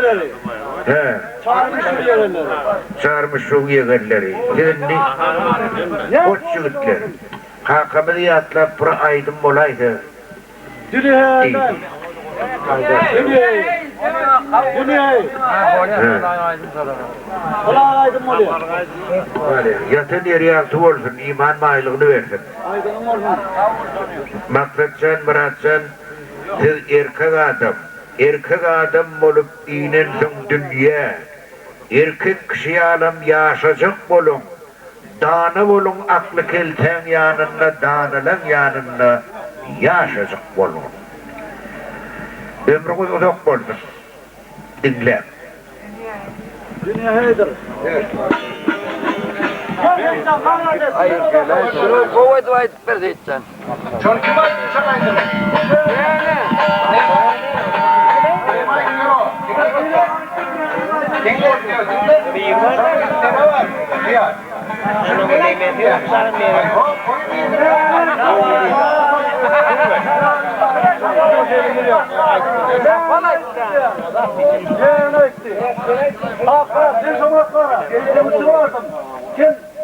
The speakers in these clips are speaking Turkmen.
ýegenleri. Hä. Çary müşügiň ýegenleri. Çary müşügiň ýegenleri. Siz indi goç ýigitler. Kakamyzy ýatlap bir aýdym bolaýsa diýdi. Bolýar. Ýatan ýeri ýagty bolsun, iman baýlygyny bersin. Maksatjan, Myratjan, siz erkek adam. Erkek adam bolup inensiň dünýä. Erkek kişi ýalam ýaşajak boluň. Dana boluň akly keltäň ýanynda danalaň ýanynda ýaşajyk boluň. Ömrüňiz uzak bolsun. Diňläň. Dünýe heýdir. Şuny gowy edip aýdyp ber Seýitjan. Şony kim aýtdy şol aýdymy?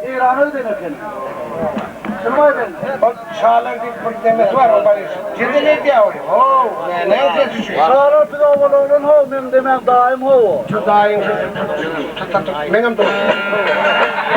Eýrana giden eken. Şuny aýdyn. Ol şalar diýip bir demesi bar, o bar. Jedel edýär ol. How, näme sesi şu? Şalar biz owal oglan how, meň demäň daýym how o. Şu daýyň şu tut tut tut. Meňem dostum.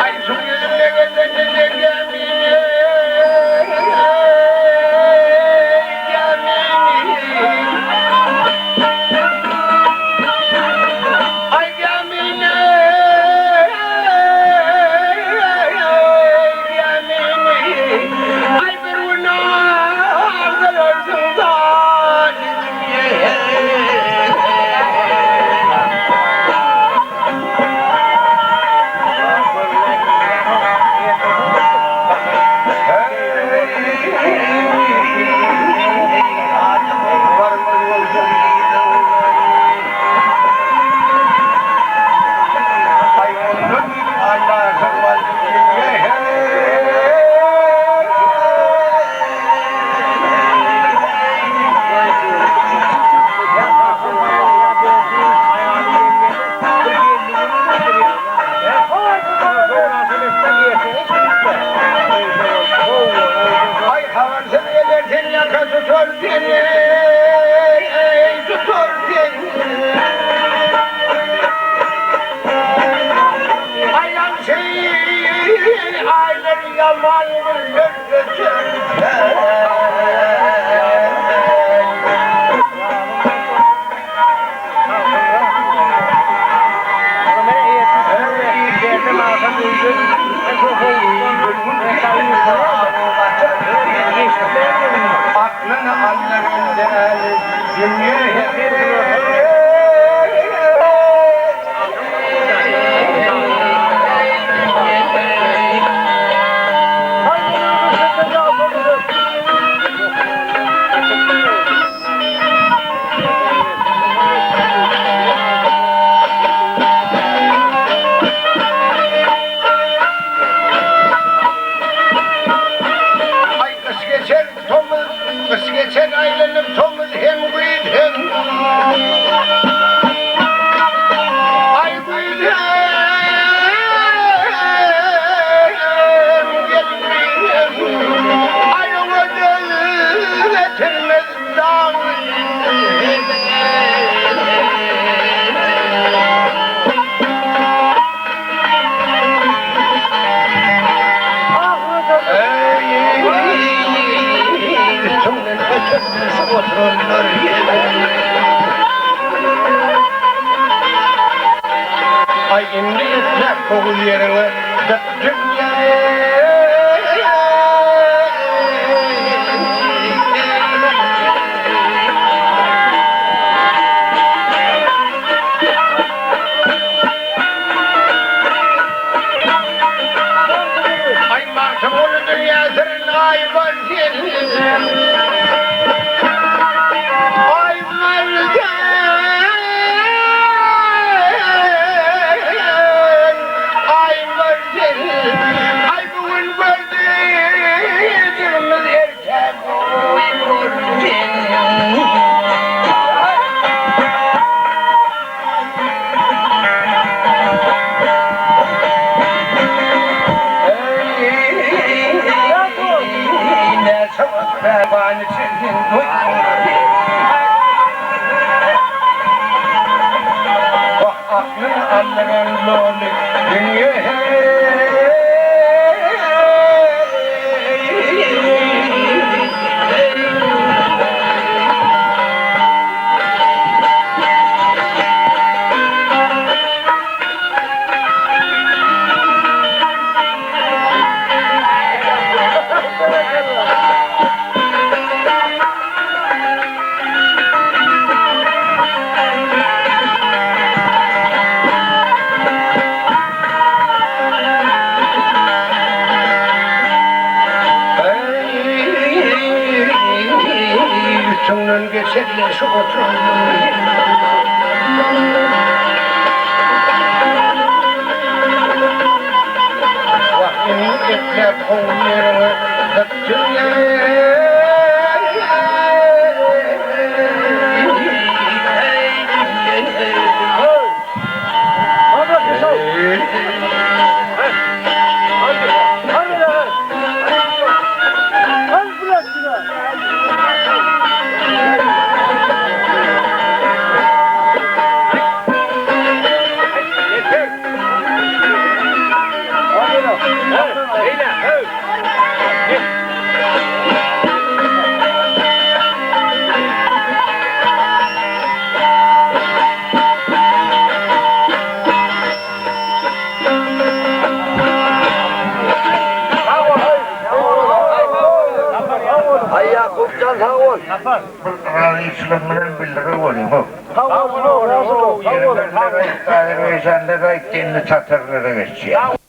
Aý suw ýüzünde gezeje gämini, gämini. Aý gämini, gämini. Aý bir gün agzalarsyň zalim Aý habarsyz geler sen ýaka tutar seni, eý tutar seni. Aý ýagşy aýlar ýaman günler geçer. Aklyny aldyran däl dünýe. Aý gyş geçer tomus, gyş geçer aýlanyp tomus hem güýz hem Aý güýz hem gel güýz hem Aý oňa döz getirmez dag Aý indi gitmek ogul ýeriňe dyk dünýä. Aý gördüm, aý gördüm, aý bu gün gördügimiz erkek goý gördüm. Üstüňden geçerler şu oturanlar. Wah, indi epläp gowy ýeriňe Aý Ýakup jan sag bol. Bir razyçylygyň bilen bildirip bolýaň-ow. Sag bol, sag bol, sag bol. Azerbaýjanda gaýtdy, indi tatarlara geçýär.